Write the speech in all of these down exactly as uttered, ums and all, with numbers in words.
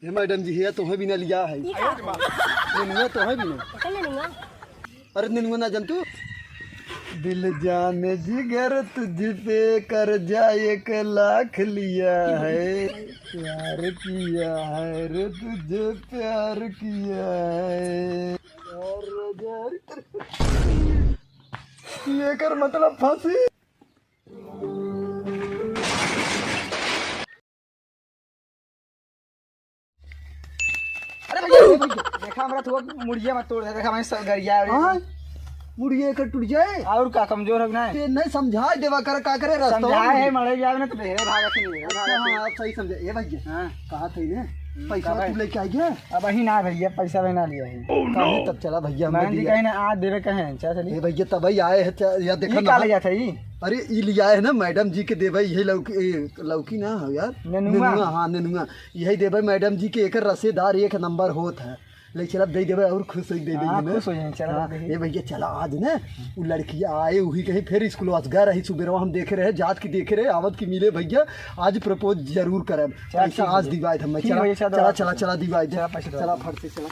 हे मैडम जी, हे तोहे बिना लिया है। ई का? नेनुआ तोहे बिना। पता नहीं नेनुआ। अरे नेनुआ ना जान तू। दिल जान जिगर तुझ पे कर्जा एक लाख लिया है, प्यार किया है रे तुझे, प्यार किया है। ये कर मतलब फांसी। अरे भैया, अरे भैया, देखा हमरा थोड़ा मुड़िया मत तोड़ दे, देखा मैं सब गरिया रे। हाँ? मुड़िया एकर टूट जाए? और का कमजोर हो ना? ते नहीं समझाए देवा कर, का करे रास्ता समझाए में? है, मरे जावे ना तो बेहरे भागत नहीं है। अच्छा, हाँ, आप सही समझे। ए भैया, हाँ। कहा थे ने? हम्म, पैसा कब है? तू लेके आ गया? अब अही ना भैया, पैसा भी ना लिया है। काहे तब चला भैया, हम मैडम जी दिया। कहे ना, आज देवे कहे, चल चली। ए भैया, तब ही आए हैं, च-, या देखा ये ना। का ले जात है ई? अरे, ई लिया है ना, मैडम जी के देवे, यही लौकी, ए, लौकी ना हो यार। नेनुआ। नेनुआ, हाँ, नेनुआ। यही देवे मैडम जी के, एकर रसेदार एक नंबर होत है। ले चला, दे देवे और खुश हो, दे दे हाँ, ना। खुश हो जाए, चला, हाँ, दे दे। ए भैया, चला आज ना, उ लड़किया आए, उही कहीं फिर स्कूल असगर रही, सुबेरवा हम देखे रहे, जात की देखे रहे, आवत की मिले भैया, आज प्रपोज जरूर करब। चला, पैसा ठीक आज है। दिवाए थे मैं, ठीक चला, है भैया, चला, चला, चला, चला, दिवाए दे। चला, पैसा चला, दिवाए दे। फट से चला।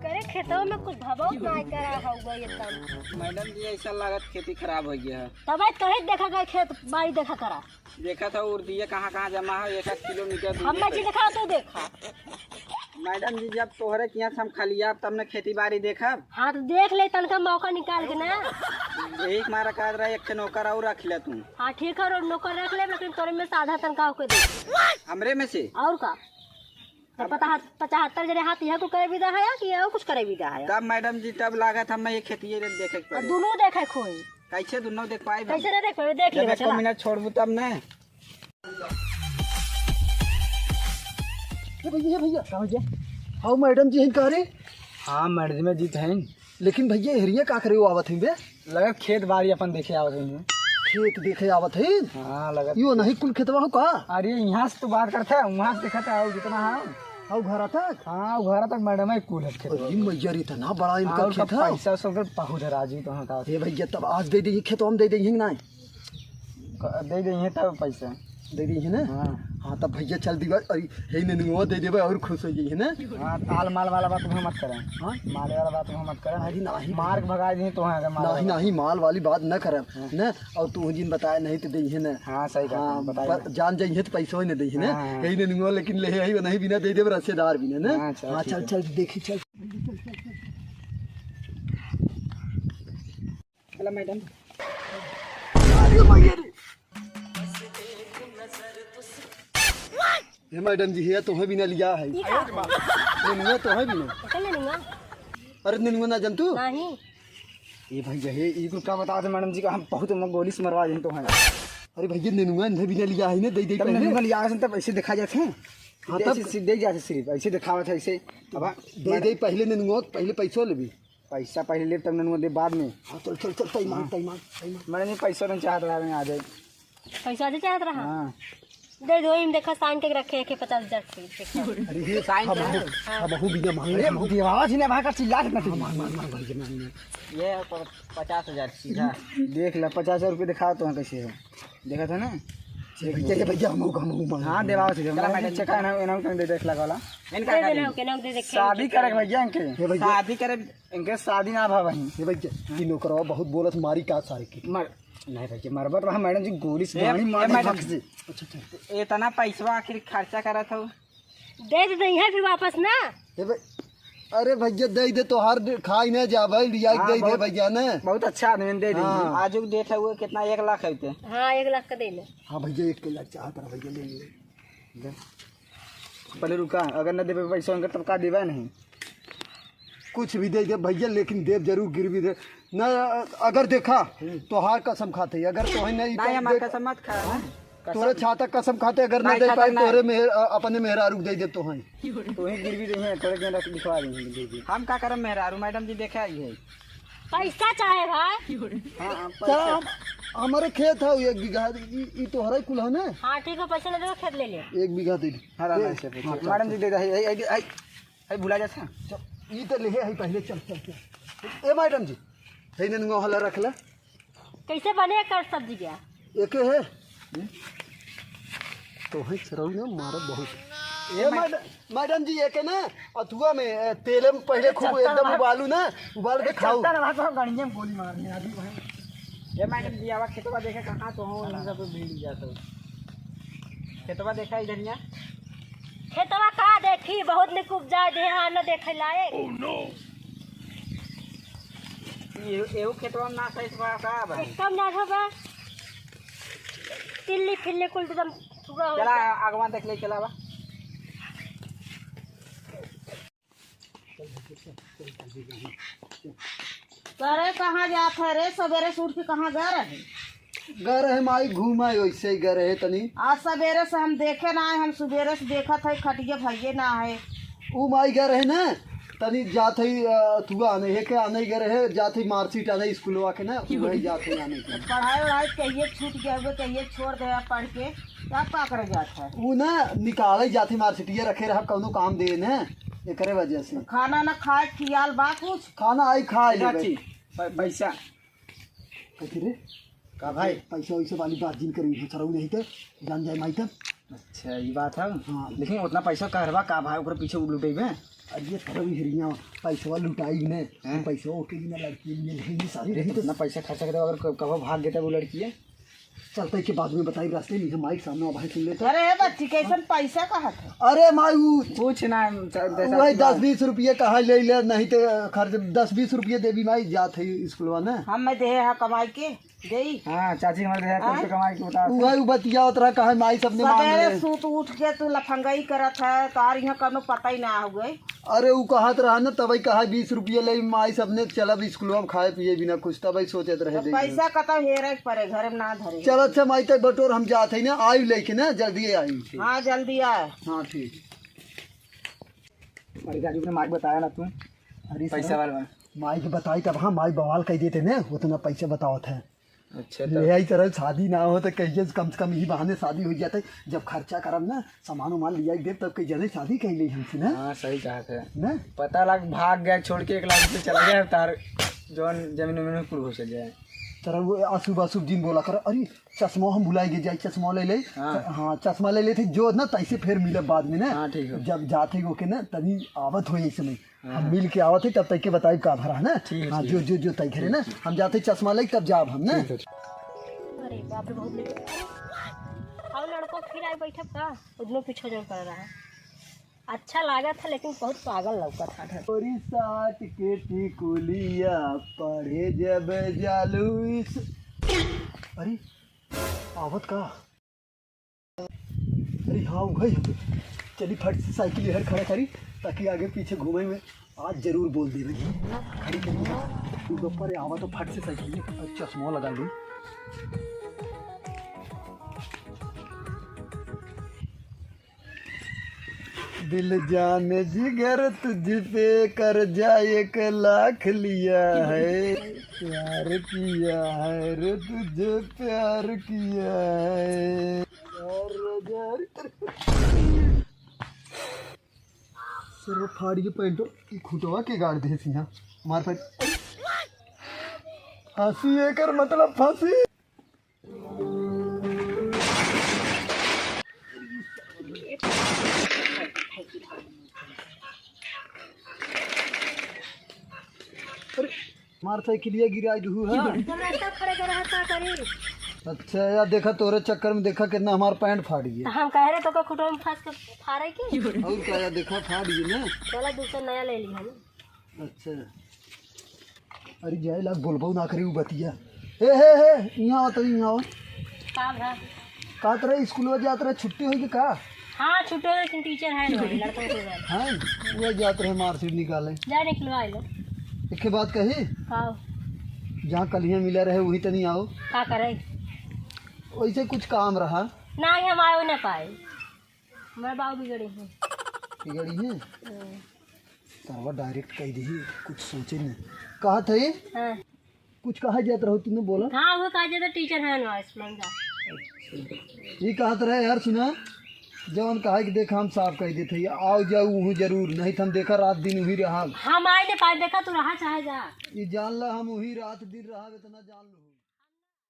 करे खेतवा में कुछ भबो ना करा होगा ये तब। मैडम जी, ऐसा लागत खेती खराब हो गया है। तब आज कहीं देखा गया खेत बाड़ी देखा करा। देखा था उर्दिया कहाँ कहाँ जमा है, एक आध किलोमीटर दूर हम पे। जी देखा तू देखा। मैडम जी, जब तोहरे किया हम खलिया तब न खेती बाड़ी देखब। हाँ तो देख ले तनका मौका निकाल के ना। यही मारा कहत रहा एक ठे नौकर और रख ले तू। हाँ ठीक है, और नौकर रख ले, लेकिन तोरे में से आधा तनका होके दे। हमरे में से? और का? तो पता-, पचहत्तर जने हाथ यह कुल करे विदा है कि और कुछ करे विदा है? तब मैडम जी, तब लागत हम ये खेतिए रे देखे के और पड़े। दोनों देखे खोई। कैसे दोनों देख पाए? कैसे ना देख पाए? देख जब लेबे, एको चला। मिनट छोड़बू तब ना। ए भैया, ए भैया, का हो गया? हाउ मैडम जी हैं का रे? हाँ, मैडम जी तो हैं। लेकिन भैया, हेरिया का करे वो आवत हैं बे? लगत खेत बाड़ी अपन देखे आवत हैं। खेत देखे आवत हैं? हाँ, लगत। यो नहीं कुल खेतवा हो का? अरे, यहाँ से तो बात करते हैं, वहाँ से देखा था, और जितना है। और घर तक? हाँ, घर तक मैडम है, कुल है खेत। अरे मैया रे, इतना बड़ा इनका और खेत का है। पैसा सब बहुत है राजू, तो हाँ का। ए भैया, तब आज दे दे खेत, हम दे दे ना। क-, दे दे तब पैसा। दे दी है ना? हाँ। हाँ, तब भैया चल दिवा, अरे, हे नेनुआ दे देबे और खुश हो जाइए ना? हाँ, ताल माल वाला बात वहाँ मत करें। हाँ? माले वाला बात वहाँ मत करें। नहीं, नहीं। मार के भगा दी तो वहाँ का माल नहीं, वाला। नहीं, माल वाली बात न करें, हाँ। ना? और तू जिन बताए नहीं तो दे है ना? हाँ, सही बात है, हाँ, बताइए। पर जान जाइए तो पैसो ही नहीं दे है ना? हाँ, हाँ। यही नेनुआ लेकिन ले आई, नहीं बिना दे देबे, रसेदार भी ना, ना? हाँ, चल, हाँ, ठीक चल, है। चल, देखी, चल। चला मैडम। अरे भैया रे। हे मैडम जी, हे तोहे बिना लिया है। ई का? नेनुआ तोहे बिना। पता नहीं नेनुआ। अरे नेनुआ ना जान तू? नहीं। ए भैया, हे, ई कुल का बतावत है मैडम जी का, हम बहुत म-, गोली से मरवा देन तोहे। अरे भैया, नेनुआ इन्हें बिना लिया है ना, दे दे तब पहले। नेनुआ लिया है, तब ऐसे दिखा जाते हैं। हाँ, ऐसे तब सीधे जाते सिर्फ, ऐसे दिखावत है, ऐसे। अब दे दे पहले नेनुआ, पहले पैसो लेबी। पैसा पहले ले, तब नेनुआ दे बाद में। हाँ, चल, चल, चल, तय मांग, हाँ। तय मांग, तय मांग। मैंने पैसा नहीं चाहत रहा, मैं आ जाए। पैसा नहीं चाहत रहा? हाँ। दे दो, इन देखा, साइन के रखे हैं कि पचास हजार के, देखा। अरे, ये साइन हम, के हम, है? हाँ। हम हूँ बिना मांगे, अरे, हम हूँ। देवावा जी ने भाई का चिल्ला कितना हाँ, मांग, मांग, मांग, भाई, मांग, मांग। ये प-, पचास हजार सीधा। देख ला, पचास हजार रुपये दिखा तो कैसे हो। देखा था ना? ये भैया, ये भैया, हम हूँ, हम हूँ, मांग। हाँ, देवावा जी, चला, मैडम, मैडम, चेक है ना, इनाम कहीं दे देख लगा वाला। इनका दे करें। देना, ओके, नाम दे दे, शादी करे भैया इनके। हे भैया। शादी करे इनके शादी ना भा वहीं। हे भैया, ई नौकरवा बहुत बोलत, मारी का सारे के। मर, नहीं भैया, मरबत रहा मैडम जी, गोली से ए, गाड़ी मार ए, दी मैडम। फक से। अच्छा, अच्छा। इतना पैसवा आखिर खर्चा करत हो? दे दे, दे है फिर वापस ना। हे भाई, अरे भैया, दे दे, तोहार दे, खाई ना जा भाई, लिया के हाँ, दे दे बहुत, भैया ने। बहुत अच्छा आदमी, दे दे। हाँ। आजू के डेट है वो कितना, एक लाख है ते? हाँ, एक लाख का दे ले। हाँ भैया, एक लाख चाहत रहा भैया, ले ले। दे। पहले रुका, अगर न देबे पैसा उनका तब का देबे नहीं। कुछ भी दे दे भैया, लेकिन देब जरूर गिरवी दे। न, अगर देखा, हम्म। तोहार कसम खाते, अगर तोहे नहीं नहीं, तब हमार दे-, कसम मत खा। हाँ? कसम। तोरे छाता कसम खाते, अगर न नहीं दे खाता, पाए, नहीं। तोरे मेहर-, अ-, अपने मेहरारू के दे दे तोहे। तोहे गिरवी दे हैं, तोरे के रख दिखवा देंगे, दे दे। हम का करम मेहरारू, मैडम जी देखे आई है। पैसा चाहे भाई। हाँ, हाँ, चला, पैसा। हम, हमारे खेत है एक बीघा, ई, ई तोहरा ही कुल है ना? हाँ, ठीक है, पैसा ले दो, खेत ले ले। एक बीघा दे दे। हाँ, हाँ, ए, ऐसे पूछो। हाँ, चल, मैडम जी चल। दे दे, है, है, है, है, भुला जाता है। चल, ई तो ले है पहले, चल, चल, चल। ए मैडम जी, है नेनुआ हला रख ले। कैसे बने कर सब्जी क्या? एके है। तो है चरौरी ना मारा बहुत। ए मैडम, मैडम जी, एके ना अथुआ में, ए, तेले में पहले खूब चलता एकदम रहा। उबालू ना, उबाल के ए, खाऊ। चलता रहा तो गणिया में गोली मारने आदमी भाई। ए मैडम जी, आवा खेतवा देखे कहाँ तो हो, इन सब भीड़ जात हो। खेतवा देखा इधर यहाँ। खेतवा का देखी, बहुत निक उपजाए दे, हाँ, न देखे लायक। ये, एहू खेतवा में ना सही से बा का भाई? एकदम ना होबा। तिल्ली फिल्ली कुल एकदम पूरा हो चला, गया। आगवा देख ले, चला बा। अरे, कहाँ जात है रे? सबेरे से उठ के कहाँ गए रहे? गए रहे माई, घूमा, वैसे ही गए रहे तनी। आज सबेरे से हम देखे ना है, हम सबेरे से देखत है, खटिया भइये ना है। ऊ माई गए रहे ना, तनी जात है, अ, थुआ आने है के आने गए रहे, जात है marksheet आने स्कूलवा के ना, वही जात है आने के। पढ़ाई वढ़ाई कहिए छूट गया हुए, कहिए छोड़ दे पढ़ के, तब का करे जात है? ऊ ना निकाले जात है marksheet, ये रखे रहा कौनो काम दे ने, एकरे वजह से। खाना ना खाए, खियाल बा कुछ? खाना आई खा लेबे। चाची, प-, पैसा। कथी रे? का भाई? पैसा वैसा वाली बात जिन करी, हम सरऊ नहीं तो जान जाए माई तब। अच्छा, ये बात है। हाँ। लेकिन उतना पैसा कहरबा का भाई, ओकरे पीछे लुटेबे? अरे ये तरह भी हिरिया, पैसा लुटाई ने, हैं? पैसा ओके भी ना लड़की लिए लेंगे सारी रही तो। इतना पैसा खर्चा करे, अगर क-, कबो भाग गया वो लड़की है? चलते के बाद में बताई, रास्ते में हम माइक सामने भाई सुन लेते। अरे बच्ची, कैसन पैसा कहत है? अरे माई, ऊ कुछ ना, हम च-, दे वही सकते दस हैं। बीस रुपये कहाँ ले ले, नहीं तो खर्च दस बीस रुपये देवी माई जात है स्कूलवा ना। हम मैं देहे हा कमाई के, देई। हाँ, चाची हमारे देहे हाँ? करके कमाई के बता। वही उ बतियावत रहा, कहा माई सबने मांग सबेरे ले। सूत उठ के तू लफंगई करत है, तार यहाँ कौनो पता ही ना हो गए। अरे उ कहत रहा न, तबई कहा बीस रुपये ले माई सबने चलब स्कूलवा में खाए पिए बिना कुछ, तबई सोचत रहे तो देख। पैसा कतौ हेरे के परे, घरे में ना धरे। चल अच्छा माई तक बटोर, हम जात है ना, आई लेके ना, जल्दी आई। हाँ, जल्दी आए। हाँ, ठीक। अरे राजू ने माई बताया ना तू, अरे पैसा सर, वाला। माई के बताई तब, हाँ, माई बवाल कह देते ने, उतना पैसा बतावत है। अच्छा, ले तो आई तरह शादी ना हो तो कहिए कम से कम यही बहाने शादी हो जाते। जब खर्चा करब ना, सामान उमान लिया के देब, तब कही जने शादी कह ली हमसे ना। हाँ, सही कहा थे। ना? पता लग भाग गया, छोड़ के एक लाख रुपये चला गया, तार जौन जमीन उमीन में कुल घुस जाए। तरह वो अशुभ अशुभ दिन बोला कर, अरे चश्मा हम भुलाई गए, जाई चश्मा ले ले। हाँ। हाँ, चश्मा ले लेते जो ना, तैसे फिर मिले बाद में ना। हाँ, ठीक है। जब जाते हो के ना, तभी आवत हो ऐसे में। हाँ। हम मिल के आवत है, तब तक के बताई का भरा है ना। ठीक है, हाँ, ठीक जो, है। जो, जो तय करे ना, ठीक, ठीक। हम जाते चश्मा लेके तब जाब हम ना। ठीक है। अरे बाप रे, बहुत लेट। और लड़को फिर आए बैठब का? उधनो पीछे जौन कर रहा है। अच्छा लागत है, लेकिन बहुत पागल लौकत है। तोरी साट के टिकुलिया पढ़े जब जालू इस-, अरे, आवत का? अरे हाँ, वही है। चली फट से साइकिल इधर खड़ा करी, ताकि आगे पीछे घूमे में आज जरूर बोल देवे। खड़ी करी, तू गप्पा रे, आवा तो फट से साइकिल में, और चश्मा लगा लूँ। दिल जान जिगर तुझ पे कर्जा एक लाख लिया है, प्यार किया है रे तुझे, प्यार किया है। सर फाड़ के पैंटो, ई खुटवा के गाड़ दे सिया, मार पैंट। हंसी एकर मतलब फांसी। अरे, हमार साइकिलिया गिराई दुहू है। जब रास्ता खड़े करे है, का करी? अच्छा यार, देखा तोरे चक्कर में देखा कितना हमार पैंट फाट गया। तो हम कह रहे तो का खुटवा में फंस के फाड़े की? और का यार, देखा फाट गई ना। चला दूसरा नया ले ली हम। अच्छा। अरे जाए लाग बोलबो ना करे उ बतिया। हे, हे, हे, यहाँ आओ तो, यहाँ आओ। का भा? का तरह स्कूल में जात रहे, छुट्टी होई कि का? हाँ, छुट्टी होई, लेकिन टीचर है ना, लड़का को है। हैं? वो जात रहे मार्कशीट निकाले। जा निकलवा लो। एक बात कही? का? जहाँ कलिया मिला रहे, वहीं तनी आओ। का करे? वैसे कुछ काम रहा। ना, हम आयो ना पाए। हमारे बाबू बिगड़े हैं। बिगड़ी है? हाँ। सरवा डायरेक्ट कह दी, कुछ सोचे न। कहा थे? हाँ। कुछ कहा जात रहो, तूने बोला? हाँ, वो कहा जाता टीचर है ना, इस मंगा। ये कहा तो रहे यार, सुना, जवन कहा कि देखा, हम साफ कह देते हैं, आओ जाओ वहीं जरूर, नहीं तो हम देखा रात दिन वहीं रहा। हम आए ने पाए, देखा तू रहा चाहे जा। ये जान ला, हम वहीं रात दिन रहा, इतना जान लो।